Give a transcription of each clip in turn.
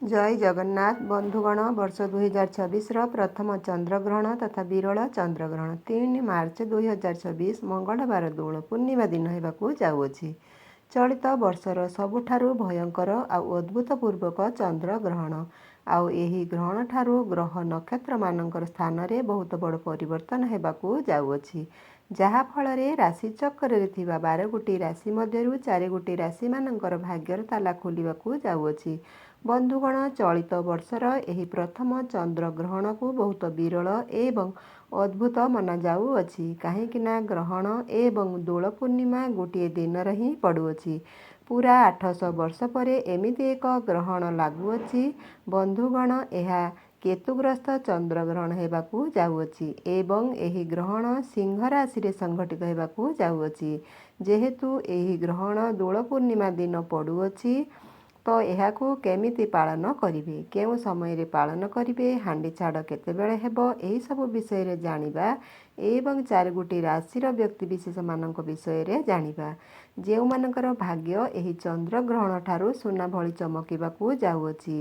ଜୟ ଜଗନ୍ନାଥ ବନ୍ଧୁଗଣ। ବର୍ଷ 2026ର ପ୍ରଥମ ଚନ୍ଦ୍ରଗ୍ରହଣ ତଥା ବିରଳ ଚନ୍ଦ୍ରଗ୍ରହଣ 3 ମାର୍ଚ୍ଚ 2026 ମଙ୍ଗଳବାର ଦୋଳ ପୂର୍ଣ୍ଣିମା ଦିନ ହେବାକୁ ଯାଉଅଛି। ଚଳିତ ବର୍ଷର ସବୁଠାରୁ ଭୟଙ୍କର ଆଉ ଅଦ୍ଭୁତପୂର୍ବକ ଚନ୍ଦ୍ରଗ୍ରହଣ। ଆଉ ଏହି ଗ୍ରହଣଠାରୁ ଗ୍ରହ ନକ୍ଷତ୍ରମାନଙ୍କର ସ୍ଥାନରେ ବହୁତ ବଡ଼ ପରିବର୍ତ୍ତନ ହେବାକୁ ଯାଉଅଛି, ଯାହାଫଳରେ ରାଶିଚକ୍ରରେ ଥିବା 12 ଗୋଟି ରାଶି ମଧ୍ୟରୁ ଚାରିଗୋଟି ରାଶିମାନଙ୍କର ଭାଗ୍ୟର ତାଲା ଖୋଲିବାକୁ ଯାଉଅଛି। ବନ୍ଧୁଗଣ, ଚଳିତ ବର୍ଷର ଏହି ପ୍ରଥମ ଚନ୍ଦ୍ରଗ୍ରହଣକୁ ବହୁତ ବିରଳ ଏବଂ ଅଦ୍ଭୁତ ମନାଯାଉଅଛି, କାହିଁକିନା ଗ୍ରହଣ ଏବଂ ଦୋଳ ପୂର୍ଣ୍ଣିମା ଗୋଟିଏ ଦିନରେ ହିଁ ପଡ଼ୁଅଛି। ପୁରା 800 ବର୍ଷ ପରେ ଏମିତି ଏକ ଗ୍ରହଣ ଲାଗୁଅଛି। ବନ୍ଧୁଗଣ, ଏହା କେତୁଗ୍ରସ୍ତ ଚନ୍ଦ୍ରଗ୍ରହଣ ହେବାକୁ ଯାଉଅଛି ଏବଂ ଏହି ଗ୍ରହଣ ସିଂହ ରାଶିରେ ସଂଘଟିତ ହେବାକୁ ଯାଉଅଛି। ଯେହେତୁ ଏହି ଗ୍ରହଣ ଦୋଳ ପୂର୍ଣ୍ଣିମା ଦିନ ପଡ଼ୁଅଛି, ତ ଏହାକୁ କେମିତି ପାଳନ କରିବେ, କେଉଁ ସମୟରେ ପାଳନ କରିବେ, ହାଣ୍ଡି ଛାଡ଼ କେତେବେଳେ ହେବ, ଏହିସବୁ ବିଷୟରେ ଜାଣିବା ଏବଂ ଚାରିଗୋଟି ରାଶିର ବ୍ୟକ୍ତିବିଶେଷମାନଙ୍କ ବିଷୟରେ ଜାଣିବା, ଯେଉଁମାନଙ୍କର ଭାଗ୍ୟ ଏହି ଚନ୍ଦ୍ରଗ୍ରହଣ ଠାରୁ ସୁନା ଭଳି ଚମକିବାକୁ ଯାଉଅଛି।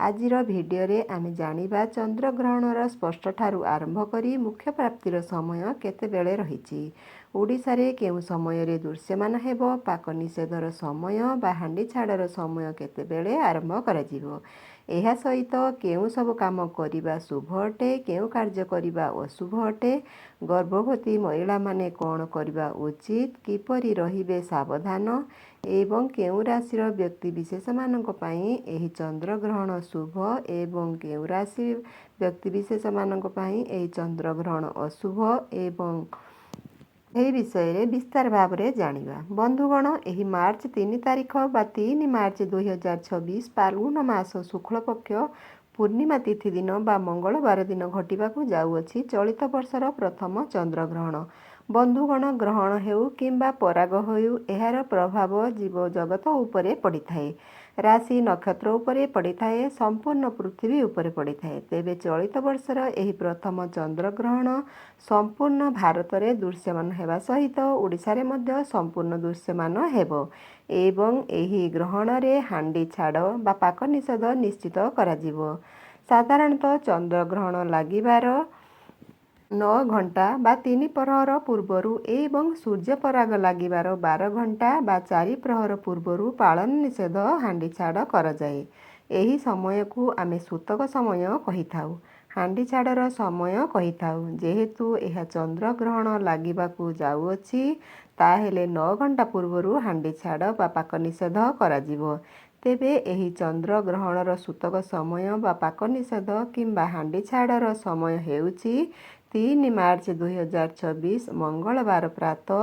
ଆଜିର ଭିଡ଼ିଓରେ ଆମେ ଜାଣିବା ଚନ୍ଦ୍ରଗ୍ରହଣର ସ୍ପଷ୍ଟ ଠାରୁ ଆରମ୍ଭ କରି ମୋକ୍ଷ ପ୍ରାପ୍ତିର ସମୟ କେତେବେଳେ ରହିଛି, ଓଡ଼ିଶାରେ କେଉଁ ସମୟରେ ଦୃଶ୍ୟମାନ ହେବ, ପାକ ନିଷେଧର ସମୟ ବା ହାଣ୍ଡି ଛାଡ଼ର ସମୟ କେତେବେଳେ ଆରମ୍ଭ କରାଯିବ, ଏହା ସହିତ କେଉଁ ସବୁ କାମ କରିବା ଶୁଭ ଅଟେ, କେଉଁ କାର୍ଯ୍ୟ କରିବା ଅଶୁଭ ଅଟେ, ଗର୍ଭବତୀ ମହିଳାମାନେ କ'ଣ କରିବା ଉଚିତ, କିପରି ରହିବେ ସାବଧାନ ଏବଂ କେଉଁ ରାଶିର ବ୍ୟକ୍ତି ବିଶେଷମାନଙ୍କ ପାଇଁ ଏହି ଚନ୍ଦ୍ରଗ୍ରହଣ ଶୁଭ ଏବଂ କେଉଁ ରାଶି ବ୍ୟକ୍ତି ବିଶେଷମାନଙ୍କ ପାଇଁ ଏହି ଚନ୍ଦ୍ରଗ୍ରହଣ ଅଶୁଭ ଏବଂ ଏହି ବିଷୟରେ ବିସ୍ତାର ଭାବରେ ଜାଣିବା। ବନ୍ଧୁଗଣ, ଏହି ମାର୍ଚ୍ଚ 3 ତାରିଖ ବା 3 ମାର୍ଚ୍ଚ 2026 ଫାଲ୍ଗୁନ ମାସ ଶୁକ୍ଳପକ୍ଷ ପୂର୍ଣ୍ଣିମା ତିଥି ଦିନ ବା ମଙ୍ଗଳବାର ଦିନ ଘଟିବାକୁ ଯାଉଅଛି ଚଳିତ ବର୍ଷର ପ୍ରଥମ ଚନ୍ଦ୍ରଗ୍ରହଣ। ବନ୍ଧୁଗଣ, ଗ୍ରହଣ ହେଉ କିମ୍ବା ପରାଗ ହେଉ, ଏହାର ପ୍ରଭାବ ଜୀବଜଗତ ଉପରେ ପଡ଼ିଥାଏ, ରାଶି ନକ୍ଷତ୍ର ଉପରେ ପଡ଼ିଥାଏ, ସମ୍ପୂର୍ଣ୍ଣ ପୃଥିବୀ ଉପରେ ପଡ଼ିଥାଏ। ତେବେ ଚଳିତ ବର୍ଷର ଏହି ପ୍ରଥମ ଚନ୍ଦ୍ରଗ୍ରହଣ ସମ୍ପୂର୍ଣ୍ଣ ଭାରତରେ ଦୃଶ୍ୟମାନ ହେବା ସହିତ ଓଡ଼ିଶାରେ ମଧ୍ୟ ସମ୍ପୂର୍ଣ୍ଣ ଦୃଶ୍ୟମାନ ହେବ ଏବଂ ଏହି ଗ୍ରହଣରେ ହାଣ୍ଡି ଛାଡ଼ ବା ପାକ ନିଷେଧ ନିଶ୍ଚିତ କରାଯିବ। ସାଧାରଣତଃ ଚନ୍ଦ୍ରଗ୍ରହଣ ଲାଗିବାର 9 ଘଣ୍ଟା ବା 3 ପ୍ରହର ପୂର୍ବରୁ ଏବଂ ସୂର୍ଯ୍ୟପରାଗ ଲାଗିବାର 12 ଘଣ୍ଟା ବା 4 ପ୍ରହର ପୂର୍ବରୁ ପାଳନ ନିଷେଧ, ହାଣ୍ଡି ଛାଡ଼ କରାଯାଏ। ଏହି ସମୟକୁ ଆମେ ସୂତକ ସମୟ କହିଥାଉ, ହାଣ୍ଡି ଛାଡ଼ର ସମୟ କହିଥାଉ। ଯେହେତୁ ଏହା ଚନ୍ଦ୍ରଗ୍ରହଣ ଲାଗିବାକୁ ଯାଉଅଛି, ତାହେଲେ 9 ଘଣ୍ଟା ପୂର୍ବରୁ ହାଣ୍ଡି ଛାଡ଼ ବା ପାକ ନିଷେଧ କରାଯିବ। ତେବେ ଏହି ଚନ୍ଦ୍ରଗ୍ରହଣର ସୂତକ ସମୟ ବା ପାକ ନିଷେଧ କିମ୍ବା ହାଣ୍ଡି ଛାଡ଼ର ସମୟ ହେଉଛି 3 ମାର୍ଚ୍ଚ 2026 ମଙ୍ଗଳବାର ପ୍ରାତଃ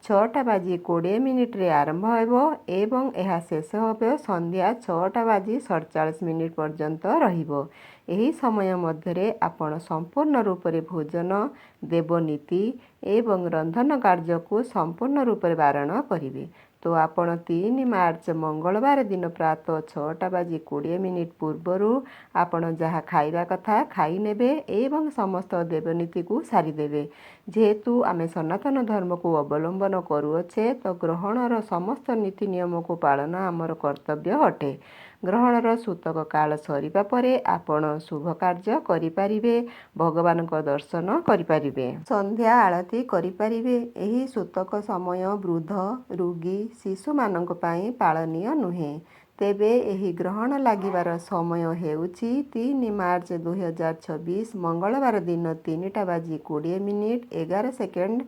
6ଟା ବାଜି 20 ମିନିଟ୍ରେ ଆରମ୍ଭ ହେବ ଏବଂ ଏହା ଶେଷ ହେବ ସନ୍ଧ୍ୟା 6ଟା ବାଜି 47 ମିନିଟ୍ ପର୍ଯ୍ୟନ୍ତ ରହିବ। ଏହି ସମୟ ମଧ୍ୟରେ ଆପଣ ସମ୍ପୂର୍ଣ୍ଣ ରୂପରେ ଭୋଜନ, ଦେବନୀତି ଏବଂ ରନ୍ଧନ କାର୍ଯ୍ୟକୁ ସମ୍ପୂର୍ଣ୍ଣ ରୂପରେ ବାରଣ କରିବେ। ତ ଆପଣ 3 ମାର୍ଚ୍ଚ ମଙ୍ଗଳବାର ଦିନ ପ୍ରାତଃ 6ଟା ବାଜି 20 ମିନିଟ୍ ପୂର୍ବରୁ ଆପଣ ଯାହା ଖାଇବା କଥା ଖାଇନେବେ ଏବଂ ସମସ୍ତ ଦେବନୀତିକୁ ସାରିଦେବେ। ଯେହେତୁ ଆମେ ସନାତନ ଧର୍ମକୁ ଅବଲମ୍ବନ କରୁଅଛେ, ତ ଗ୍ରହଣର ସମସ୍ତ ନୀତି ନିୟମକୁ ପାଳନ ଆମର କର୍ତ୍ତବ୍ୟ ଅଟେ। ଗ୍ରହଣର ସୂତକ କାଳ ସରିବା ପରେ ଆପଣ ଶୁଭ କାର୍ଯ୍ୟ କରିପାରିବେ, ଭଗବାନଙ୍କ ଦର୍ଶନ କରିପାରିବେ, ସନ୍ଧ୍ୟା ଆଳତି କରିପାରିବେ। ଏହି ସୂତକ ସମୟ ବୃଦ୍ଧ, ରୋଗୀ, ଶିଶୁମାନଙ୍କ ପାଇଁ ପାଳନୀୟ ନୁହେଁ। ତେବେ ଏହି ଗ୍ରହଣ ଲାଗିବାର ସମୟ ହେଉଛି 3 ମାର୍ଚ୍ଚ 2026 ମଙ୍ଗଳବାର ଦିନ 3ଟା ବାଜି 20 ମିନିଟ୍ 11 ସେକେଣ୍ଡ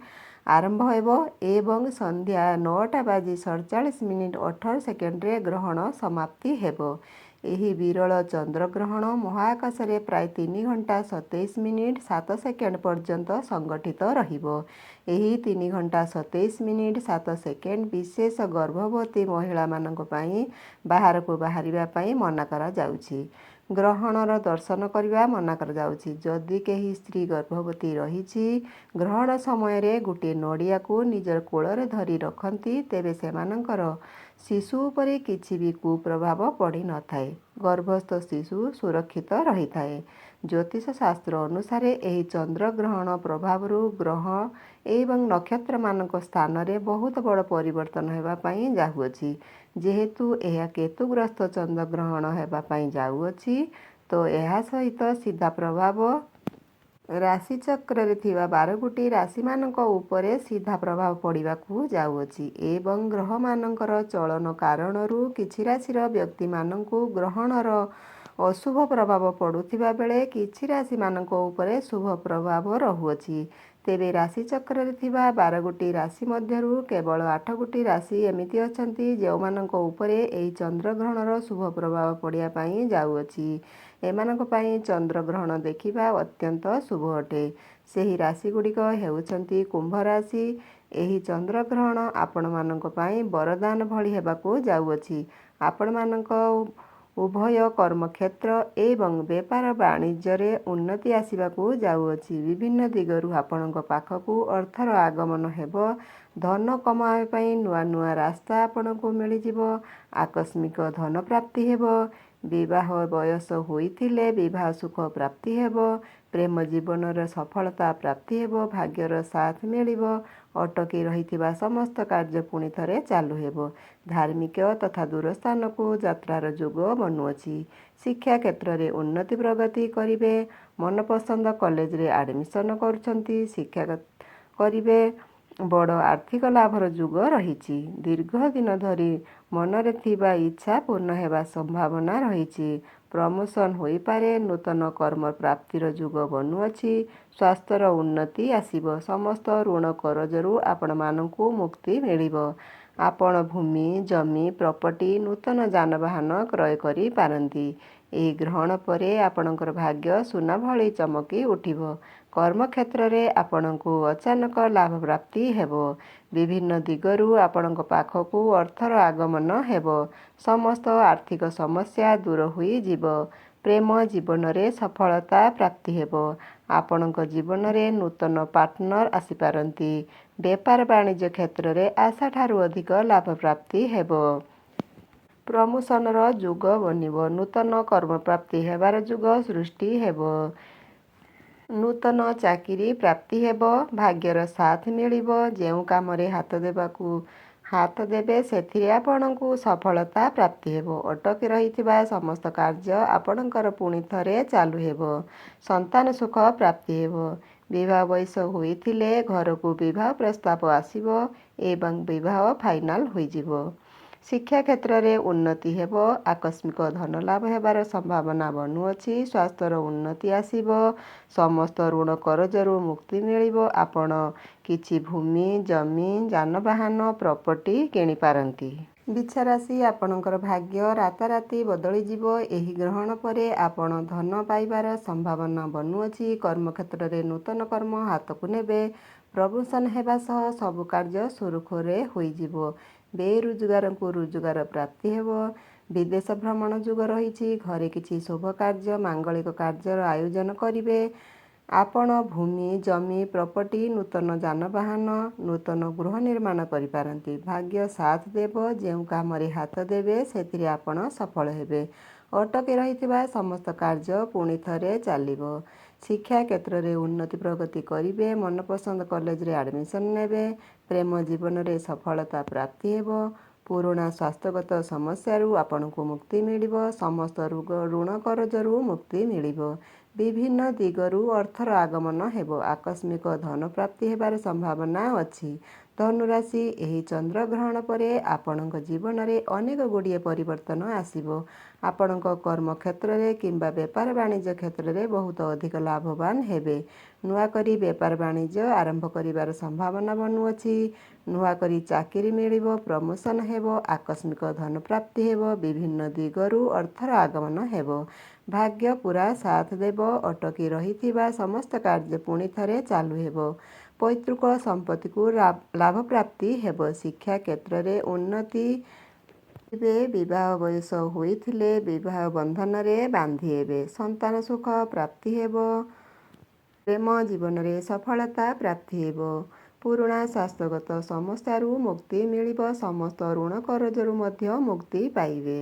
ଆରମ୍ଭ ହେବ ଏବଂ ସନ୍ଧ୍ୟା 9ଟା ବାଜି 47 ମିନିଟ୍ 18 ସେକେଣ୍ଡରେ ଗ୍ରହଣ ସମାପ୍ତି ହେବ। ଏହି ବିରଳ ଚନ୍ଦ୍ରଗ୍ରହଣ ମହାକାଶରେ ପ୍ରାୟ 3 ଘଣ୍ଟା 27 ମିନିଟ୍ 7 ସେକେଣ୍ଡ ପର୍ଯ୍ୟନ୍ତ ସଂଗଠିତ ରହିବ। ଏହି 3 ଘଣ୍ଟା 27 ମିନିଟ୍ 7 ସେକେଣ୍ଡ ବିଶେଷ ଗର୍ଭବତୀ ମହିଳାମାନଙ୍କ ପାଇଁ ବାହାରକୁ ବାହାରିବା ପାଇଁ ମନା କରାଯାଉଛି। ଗ୍ରହଣର ଦର୍ଶନ କରିବା ମନା କରାଯାଉଛି। ଯଦି କେହି ସ୍ତ୍ରୀ ଗର୍ଭବତୀ ରହିଛି, ଗ୍ରହଣ ସମୟରେ ଗୋଟିଏ ନଡ଼ିଆକୁ ନିଜର କୋଳରେ ଧରି ରଖନ୍ତି, ତେବେ ସେମାନଙ୍କର ଶିଶୁ ଉପରେ କିଛି ବି କୁପ୍ରଭାବ ପଡ଼ିନଥାଏ। ଗର୍ଭସ୍ଥ ଶିଶୁ ସୁରକ୍ଷିତ ରହିଥାଏ। ଜ୍ୟୋତିଷ ଶାସ୍ତ୍ର ଅନୁସାରେ ଏହି ଚନ୍ଦ୍ରଗ୍ରହଣ ପ୍ରଭାବରୁ ଗ୍ରହ ଏବଂ ନକ୍ଷତ୍ରମାନଙ୍କ ସ୍ଥାନରେ ବହୁତ ବଡ଼ ପରିବର୍ତ୍ତନ ହେବା ପାଇଁ ଯାଉଅଛି। ଯେହେତୁ ଏହା କେତୁଗ୍ରସ୍ତ ଚନ୍ଦ୍ରଗ୍ରହଣ ହେବା ପାଇଁ ଯାଉଅଛି, ତ ଏହା ସହିତ ସିଧା ପ୍ରଭାବ ରାଶିଚକ୍ରରେ ଥିବା 12 ଗୋଟି ରାଶିମାନଙ୍କ ଉପରେ ସିଧା ପ୍ରଭାବ ପଡ଼ିବାକୁ ଯାଉଅଛି ଏବଂ ଗ୍ରହମାନଙ୍କର ଚଳନ କାରଣରୁ କିଛି ରାଶିର ବ୍ୟକ୍ତିମାନଙ୍କୁ ଗ୍ରହଣର ଅଶୁଭ ପ୍ରଭାବ ପଡ଼ୁଥିବା ବେଳେ କିଛି ରାଶିମାନଙ୍କ ଉପରେ ଶୁଭ ପ୍ରଭାବ ରହୁଅଛି। ତେବେ ରାଶିଚକ୍ରରେ ଥିବା 12 ଗୋଟି ରାଶି ମଧ୍ୟରୁ କେବଳ 8 ଗୋଟି ରାଶି ଏମିତି ଅଛନ୍ତି, ଯେଉଁମାନଙ୍କ ଉପରେ ଏହି ଚନ୍ଦ୍ରଗ୍ରହଣର ଶୁଭ ପ୍ରଭାବ ପଡ଼ିବା ପାଇଁ ଯାଉଅଛି। ଏମାନଙ୍କ ପାଇଁ ଚନ୍ଦ୍ରଗ୍ରହଣ ଦେଖିବା ଅତ୍ୟନ୍ତ ଶୁଭ ଅଟେ। ସେହି ରାଶିଗୁଡ଼ିକ ହେଉଛନ୍ତି: କୁମ୍ଭ ରାଶି। ଏହି ଚନ୍ଦ୍ରଗ୍ରହଣ ଆପଣମାନଙ୍କ ପାଇଁ ବରଦାନ ଭଳି ହେବାକୁ ଯାଉଅଛି। ଆପଣମାନଙ୍କ ଉଭୟ କର୍ମକ୍ଷେତ୍ର ଏବଂ ବେପାର ବାଣିଜ୍ୟରେ ଉନ୍ନତି ଆସିବାକୁ ଯାଉଅଛି। ବିଭିନ୍ନ ଦିଗରୁ ଆପଣଙ୍କ ପାଖକୁ ଅର୍ଥର ଆଗମନ ହେବ। ଧନ କମାଇବା ପାଇଁ ନୂଆ ନୂଆ ରାସ୍ତା ଆପଣଙ୍କୁ ମିଳିଯିବ। ଆକସ୍ମିକ ଧନ ପ୍ରାପ୍ତି ହେବ। ବିବାହ ବୟସ ହୋଇଥିଲେ ବିବାହ ସୁଖ ପ୍ରାପ୍ତି ହେବ। ପ୍ରେମ ଜୀବନରେ ସଫଳତା ପ୍ରାପ୍ତି ହେବ। ଭାଗ୍ୟର ସାଥ ମିଳିବ। ଅଟକି ରହିଥିବା ସମସ୍ତ କାର୍ଯ୍ୟ ପୁଣି ଥରେ ଚାଲୁ ହେବ। ଧାର୍ମିକ ତଥା ଦୂର ସ୍ଥାନକୁ ଯାତ୍ରାର ଯୋଗ ବନୁଅଛି। ଶିକ୍ଷା କ୍ଷେତ୍ରରେ ଉନ୍ନତି ପ୍ରଗତି କରିବେ। ମନପସନ୍ଦ କଲେଜରେ ଆଡ଼ମିସନ୍ କରୁଛନ୍ତି, ଶିକ୍ଷା କରିବେ। ବଡ଼ ଆର୍ଥିକ ଲାଭର ଯୁଗ ରହିଛି। ଦୀର୍ଘ ଦିନ ଧରି ମନରେ ଥିବା ଇଚ୍ଛା ପୂର୍ଣ୍ଣ ହେବା ସମ୍ଭାବନା ରହିଛି। ପ୍ରମୋସନ୍ ହୋଇପାରେ। ନୂତନ କର୍ମ ପ୍ରାପ୍ତିର ଯୁଗ ବନୁଅଛି। ସ୍ୱାସ୍ଥ୍ୟର ଉନ୍ନତି ଆସିବ। ସମସ୍ତ ଋଣ କରଜରୁ ଆପଣମାନଙ୍କୁ ମୁକ୍ତି ମିଳିବ। ଆପଣ ଭୂମି, ଜମି, ପ୍ରପର୍ଟି, ନୂତନ ଯାନବାହନ କ୍ରୟ କରିପାରନ୍ତି। ଏହି ଗ୍ରହଣ ପରେ ଆପଣଙ୍କର ଭାଗ୍ୟ ସୁନା ଭଳି ଚମକି ଉଠିବ। କର୍ମକ୍ଷେତ୍ରରେ ଆପଣଙ୍କୁ ଅଚାନକ ଲାଭ ପ୍ରାପ୍ତି ହେବ। ବିଭିନ୍ନ ଦିଗରୁ ଆପଣଙ୍କ ପାଖକୁ ଅର୍ଥର ଆଗମନ ହେବ। ସମସ୍ତ ଆର୍ଥିକ ସମସ୍ୟା ଦୂର ହୋଇଯିବ। ପ୍ରେମ ଜୀବନରେ ସଫଳତା ପ୍ରାପ୍ତି ହେବ। ଆପଣଙ୍କ ଜୀବନରେ ନୂତନ ପାର୍ଟନର ଆସିପାରନ୍ତି। ବେପାର ବାଣିଜ୍ୟ କ୍ଷେତ୍ରରେ ଆଶାଠାରୁ ଅଧିକ ଲାଭ ପ୍ରାପ୍ତି ହେବ। ପ୍ରମୋସନର ଯୁଗ ବନିବ। ନୂତନ କର୍ମପ୍ରାପ୍ତି ହେବାର ଯୁଗ ସୃଷ୍ଟି ହେବ। ନୂତନ ଚାକିରି ପ୍ରାପ୍ତି ହେବ। ଭାଗ୍ୟର ସାଥ ମିଳିବ। ଯେଉଁ କାମରେ ହାତ ଦେବେ, ସେଥିରେ ଆପଣଙ୍କୁ ସଫଳତା ପ୍ରାପ୍ତି ହେବ। ଅଟକି ରହିଥିବା ସମସ୍ତ କାର୍ଯ୍ୟ ଆପଣଙ୍କର ପୁଣି ଥରେ ଚାଲୁ ହେବ। ସନ୍ତାନ ସୁଖ ପ୍ରାପ୍ତି ହେବ। ବିବାହ ବୟସ ହୋଇଥିଲେ ଘରକୁ ବିବାହ ପ୍ରସ୍ତାବ ଆସିବ ଏବଂ ବିବାହ ଫାଇନାଲ ହୋଇଯିବ। ଶିକ୍ଷା କ୍ଷେତ୍ରରେ ଉନ୍ନତି ହେବ। ଆକସ୍ମିକ ଧନ ଲାଭ ହେବାର ସମ୍ଭାବନା ବନୁଅଛି। ସ୍ୱାସ୍ଥ୍ୟର ଉନ୍ନତି ଆସିବ। ସମସ୍ତ ଋଣ କରଜରୁ ମୁକ୍ତି ମିଳିବ। ଆପଣ କିଛି ଭୂମି, ଜମି, ଯାନବାହନ, ପ୍ରପର୍ଟି କିଣିପାରନ୍ତି। ବିଛା ରାଶି, ଆପଣଙ୍କର ଭାଗ୍ୟ ରାତାରାତି ବଦଳିଯିବ। ଏହି ଗ୍ରହଣ ପରେ ଆପଣ ଧନ ପାଇବାର ସମ୍ଭାବନା ବନୁଅଛି। କର୍ମକ୍ଷେତ୍ରରେ ନୂତନ କର୍ମ ହାତକୁ ନେବେ। ପ୍ରମୋସନ୍ ହେବା ସହ ସବୁ କାର୍ଯ୍ୟ ସୁରୁଖୁରୁରେ ହୋଇଯିବ। ବେରୋଜଗାରଙ୍କୁ ରୋଜଗାର ପ୍ରାପ୍ତି ହେବ। ବିଦେଶ ଭ୍ରମଣ ଯୋଗ ରହିଛି। ଘରେ କିଛି ଶୁଭ କାର୍ଯ୍ୟ, ମାଙ୍ଗଳିକ କାର୍ଯ୍ୟର ଆୟୋଜନ କରିବେ। ଆପଣ ଭୂମି, ଜମି, ପ୍ରପର୍ଟି, ନୂତନ ଯାନବାହନ, ନୂତନ ଗୃହ ନିର୍ମାଣ କରିପାରନ୍ତି। ଭାଗ୍ୟ ସାଥ ଦେବ। ଯେଉଁ କାମରେ ହାତ ଦେବେ, ସେଥିରେ ଆପଣ ସଫଳ ହେବେ। ଅଟକି ରହିଥିବା ସମସ୍ତ କାର୍ଯ୍ୟ ପୁଣି ଥରେ ଚାଲିବ। ଶିକ୍ଷା କ୍ଷେତ୍ରରେ ଉନ୍ନତି ପ୍ରଗତି କରିବେ। ମନପସନ୍ଦ କଲେଜରେ ଆଡ଼ମିସନ୍ ନେବେ। ପ୍ରେମ ଜୀବନରେ ସଫଳତା ପ୍ରାପ୍ତି ହେବ। ପୁରୁଣା ସ୍ୱାସ୍ଥ୍ୟଗତ ସମସ୍ୟାରୁ ଆପଣଙ୍କୁ ମୁକ୍ତି ମିଳିବ। ସମସ୍ତ ରୋଗ, ଋଣ କରଜରୁ ମୁକ୍ତି ମିଳିବ। ବିଭିନ୍ନ ଦିଗରୁ ଅର୍ଥର ଆଗମନ ହେବ। ଆକସ୍ମିକ ଧନ ପ୍ରାପ୍ତି ହେବାର ସମ୍ଭାବନା ଅଛି। ଧନୁରାଶି, ଏହି ଚନ୍ଦ୍ରଗ୍ରହଣ ପରେ ଆପଣଙ୍କ ଜୀବନରେ ଅନେକ ଗୁଡ଼ିଏ ପରିବର୍ତ୍ତନ ଆସିବ। ଆପଣଙ୍କ କର୍ମକ୍ଷେତ୍ରରେ କିମ୍ବା ବେପାର ବାଣିଜ୍ୟ କ୍ଷେତ୍ରରେ ବହୁତ ଅଧିକ ଲାଭବାନ ହେବେ। ନୂଆ କରି ବେପାର ବାଣିଜ୍ୟ ଆରମ୍ଭ କରିବାର ସମ୍ଭାବନା ବନୁଅଛି। ନୂଆ କରି ଚାକିରି ମିଳିବ। ପ୍ରମୋସନ୍ ହେବ। ଆକସ୍ମିକ ଧନ ପ୍ରାପ୍ତି ହେବ। ବିଭିନ୍ନ ଦିଗରୁ ଅର୍ଥର ଆଗମନ ହେବ। ଭାଗ୍ୟ ପୁରା ସାଥ ଦେବ। ଅଟକି ରହିଥିବା ସମସ୍ତ କାର୍ଯ୍ୟ ପୁଣି ଥରେ ଚାଲୁ ହେବ। ପୈତୃକ ସମ୍ପତ୍ତିକୁ ଲାଭ ପ୍ରାପ୍ତି ହେବ। ଶିକ୍ଷା କ୍ଷେତ୍ରରେ ଉନ୍ନତି ହେବେ। ବିବାହ ବୟସ ହୋଇଥିଲେ ବିବାହ ବନ୍ଧନରେ ବାନ୍ଧି ହେବେ। ସନ୍ତାନ ସୁଖ ପ୍ରାପ୍ତି ହେବ। ପ୍ରେମ ଜୀବନରେ ସଫଳତା ପ୍ରାପ୍ତି ହେବ। ପୁରୁଣା ସ୍ୱାସ୍ଥ୍ୟଗତ ସମସ୍ୟାରୁ ମୁକ୍ତି ମିଳିବ। ସମସ୍ତ ଋଣ କରଜରୁ ମଧ୍ୟ ମୁକ୍ତି ପାଇବେ।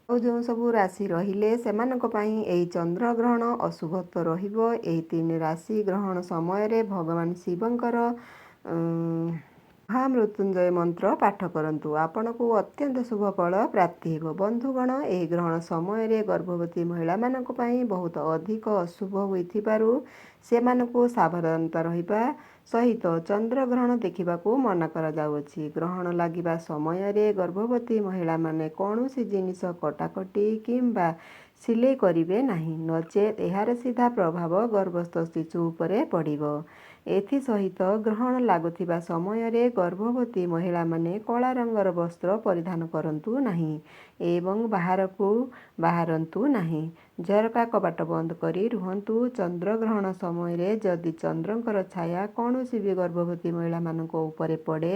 ଆଉ ଯେଉଁ ସବୁ ରାଶି ରହିଲେ, ସେମାନଙ୍କ ପାଇଁ ଏହି ଚନ୍ଦ୍ରଗ୍ରହଣ ଅଶୁଭତ୍ୱ ରହିବ। ଏହି ତିନି ରାଶି ଗ୍ରହଣ ସମୟରେ ଭଗବାନ ଶିବଙ୍କର ମହାମୃତ୍ୟୁଞ୍ଜୟ ମନ୍ତ୍ର ପାଠ କରନ୍ତୁ। ଆପଣଙ୍କୁ ଅତ୍ୟନ୍ତ ଶୁଭ ଫଳ ପ୍ରାପ୍ତି ହେବ। ବନ୍ଧୁଗଣ, ଏହି ଗ୍ରହଣ ସମୟରେ ଗର୍ଭବତୀ ମହିଳାମାନଙ୍କ ପାଇଁ ବହୁତ ଅଧିକ ଅଶୁଭ ହୋଇଥିବାରୁ ସେମାନଙ୍କୁ ସାବଧାନତା ରହିବା ସହିତ ଚନ୍ଦ୍ରଗ୍ରହଣ ଦେଖିବାକୁ ମନା କରାଯାଉଅଛି। ଗ୍ରହଣ ଲାଗିବା ସମୟରେ ଗର୍ଭବତୀ ମହିଳାମାନେ କୌଣସି ଜିନିଷ କଟାକଟି କିମ୍ବା ସିଲେଇ କରିବେ ନାହିଁ, ନଚେତ୍ ଏହାର ସିଧା ପ୍ରଭାବ ଗର୍ଭସ୍ଥ ଶିଶୁ ଉପରେ ପଡ଼ିବ। ଏଥିସହିତ ଗ୍ରହଣ ଲାଗୁଥିବା ସମୟରେ ଗର୍ଭବତୀ ମହିଳାମାନେ କଳା ରଙ୍ଗର ବସ୍ତ୍ର ପରିଧାନ କରନ୍ତୁ ନାହିଁ ଏବଂ ବାହାରକୁ ବାହାରନ୍ତୁ ନାହିଁ। ଝରକା କବାଟ ବନ୍ଦ କରି ରୁହନ୍ତୁ। ଚନ୍ଦ୍ରଗ୍ରହଣ ସମୟରେ ଯଦି ଚନ୍ଦ୍ରଙ୍କର ଛାୟା କୌଣସି ବି ଗର୍ଭବତୀ ମହିଳାମାନଙ୍କ ଉପରେ ପଡ଼େ,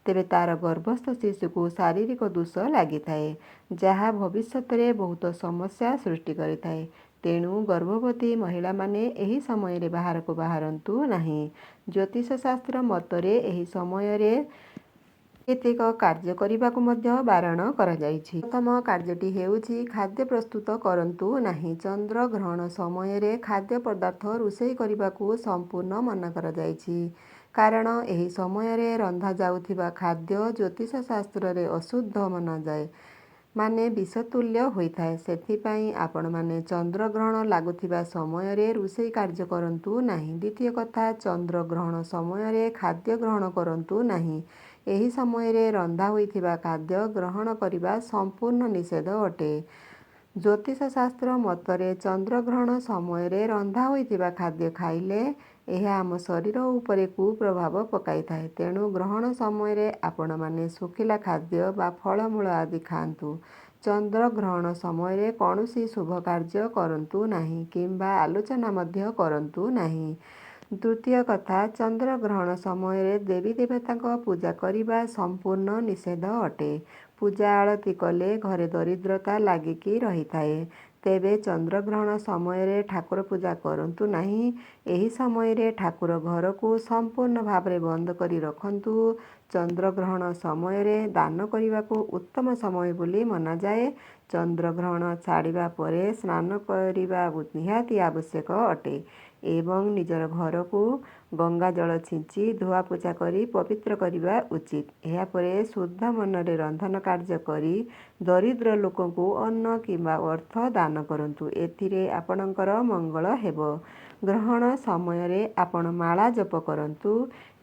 ତେବେ ତା'ର ଗର୍ଭସ୍ଥ ଶିଶୁକୁ ଶାରୀରିକ ଦୋଷ ଲାଗିଥାଏ, ଯାହା ଭବିଷ୍ୟତରେ ବହୁତ ସମସ୍ୟା ସୃଷ୍ଟି କରିଥାଏ। ତେଣୁ ଗର୍ଭବତୀ ମହିଳାମାନେ ଏହି ସମୟରେ ବାହାରକୁ ବାହାରନ୍ତୁ ନାହିଁ। ଜ୍ୟୋତିଷ ଶାସ୍ତ୍ର ମତରେ ଏହି ସମୟରେ କେତେକ କାର୍ଯ୍ୟ କରିବାକୁ ମଧ୍ୟ ବାରଣ କରାଯାଇଛି। ପ୍ରଥମ କାର୍ଯ୍ୟଟି ହେଉଛି, ଖାଦ୍ୟ ପ୍ରସ୍ତୁତ କରନ୍ତୁ ନାହିଁ। ଚନ୍ଦ୍ରଗ୍ରହଣ ସମୟରେ ଖାଦ୍ୟ ପଦାର୍ଥ ରୋଷେଇ କରିବାକୁ ସମ୍ପୂର୍ଣ୍ଣ ମନା କରାଯାଇଛି, କାରଣ ଏହି ସମୟରେ ରନ୍ଧାଯାଉଥିବା ଖାଦ୍ୟ ଜ୍ୟୋତିଷ ଶାସ୍ତ୍ରରେ ଅଶୁଦ୍ଧ ମନାଯାଏ, ମାନେ ବିଷତୁଲ୍ୟ ହୋଇଥାଏ। ସେଥିପାଇଁ ଆପଣମାନେ ଚନ୍ଦ୍ରଗ୍ରହଣ ଲାଗୁଥିବା ସମୟରେ ରୋଷେଇ କାର୍ଯ୍ୟ କରନ୍ତୁ ନାହିଁ। ଦ୍ୱିତୀୟ କଥା, ଚନ୍ଦ୍ରଗ୍ରହଣ ସମୟରେ ଖାଦ୍ୟ ଗ୍ରହଣ କରନ୍ତୁ ନାହିଁ। ଏହି ସମୟରେ ରନ୍ଧା ହୋଇଥିବା ଖାଦ୍ୟ ଗ୍ରହଣ କରିବା ସମ୍ପୂର୍ଣ୍ଣ ନିଷେଧ ଅଟେ। ଜ୍ୟୋତିଷ ଶାସ୍ତ୍ର ମତରେ ଚନ୍ଦ୍ରଗ୍ରହଣ ସମୟରେ ରନ୍ଧା ହୋଇଥିବା ଖାଦ୍ୟ ଖାଇଲେ ଏହା ଆମ ଶରୀର ଉପରେ କୁପ୍ରଭାବ ପକାଇଥାଏ। ତେଣୁ ଗ୍ରହଣ ସମୟରେ ଆପଣମାନେ ଶୁଖିଲା ଖାଦ୍ୟ ବା ଫଳମୂଳ ଆଦି ଖାଆନ୍ତୁ। ଚନ୍ଦ୍ରଗ୍ରହଣ ସମୟରେ କୌଣସି ଶୁଭ କାର୍ଯ୍ୟ କରନ୍ତୁ ନାହିଁ କିମ୍ବା ଆଲୋଚନା ମଧ୍ୟ କରନ୍ତୁ ନାହିଁ। ତୃତୀୟ କଥା, ଚନ୍ଦ୍ରଗ୍ରହଣ ସମୟରେ ଦେବୀ ଦେବତାଙ୍କ ପୂଜା କରିବା ସମ୍ପୂର୍ଣ୍ଣ ନିଷେଧ ଅଟେ। ପୂଜା ଆଳତି କଲେ ଘରେ ଦରିଦ୍ରତା ଲାଗିକି ରହିଥାଏ। ତେବେ ଚନ୍ଦ୍ରଗ୍ରହଣ ସମୟରେ ଠାକୁର ପୂଜା କରନ୍ତୁ ନାହିଁ। ଏହି ସମୟରେ ଠାକୁର ଘରକୁ ସମ୍ପୂର୍ଣ୍ଣ ଭାବରେ ବନ୍ଦ କରି ରଖନ୍ତୁ। ଚନ୍ଦ୍ରଗ୍ରହଣ ସମୟରେ ଦାନ କରିବାକୁ ଉତ୍ତମ ସମୟ ବୋଲି ମନାଯାଏ। ଚନ୍ଦ୍ରଗ୍ରହଣ ଛାଡ଼ିବା ପରେ ସ୍ନାନ କରିବା ନିହାତି ଆବଶ୍ୟକ ଅଟେ ଏବଂ ନିଜର ଘରକୁ ଗଙ୍ଗା ଜଳ ଛିଞ୍ଚି ଧୁଆ ପୋଛା କରି ପବିତ୍ର କରିବା ଉଚିତ। ଏହାପରେ ଶୁଦ୍ଧ ମନରେ ରନ୍ଧନ କାର୍ଯ୍ୟ କରି ଦରିଦ୍ର ଲୋକଙ୍କୁ ଅନ୍ନ କିମ୍ବା ଅର୍ଥ ଦାନ କରନ୍ତୁ। ଏଥିରେ ଆପଣଙ୍କର ମଙ୍ଗଳ ହେବ। ଗ୍ରହଣ ସମୟରେ ଆପଣ ମାଳା ଜପ କରନ୍ତୁ।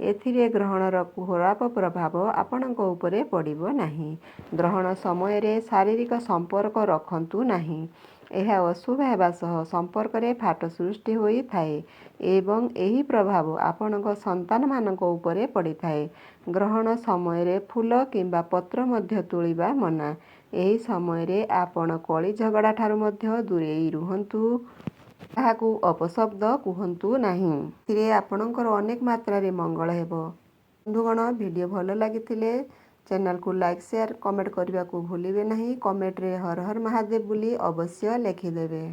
ଏଥିରେ ଗ୍ରହଣର ଖରାପ ପ୍ରଭାବ ଆପଣଙ୍କ ଉପରେ ପଡ଼ିବ ନାହିଁ। ଗ୍ରହଣ ସମୟରେ ଶାରୀରିକ ସମ୍ପର୍କ ରଖନ୍ତୁ ନାହିଁ। ଏହା ଅଶୁଭ ହେବା ସହ ସମ୍ପର୍କରେ ଫାଟ ସୃଷ୍ଟି ହୋଇଥାଏ ଏବଂ ଏହି ପ୍ରଭାବ ଆପଣଙ୍କ ସନ୍ତାନମାନଙ୍କ ଉପରେ ପଡ଼ିଥାଏ। ଗ୍ରହଣ ସମୟରେ ଫୁଲ କିମ୍ବା ପତ୍ର ମଧ୍ୟ ତୋଳିବା ମନା। ଏହି ସମୟରେ ଆପଣ କଳି ଝଗଡ଼ା ଠାରୁ ମଧ୍ୟ ଦୂରେଇ ରୁହନ୍ତୁ। କାହାକୁ ଅପଶବ୍ଦ କୁହନ୍ତୁ ନାହିଁ। ଏଥିରେ ଆପଣଙ୍କର ଅନେକ ମାତ୍ରାରେ ମଙ୍ଗଳ ହେବ। ବନ୍ଧୁଗଣ, ଭିଡ଼ିଓ ଭଲ ଲାଗିଥିଲେ ଚ୍ୟାନେଲକୁ ଲାଇକ୍, ସେୟାର, କମେଣ୍ଟ କରିବାକୁ ଭୁଲିବେ ନାହିଁ। କମେଣ୍ଟରେ ହର ହର ମହାଦେବ ବୋଲି ଅବଶ୍ୟ ଲେଖିଦେବେ।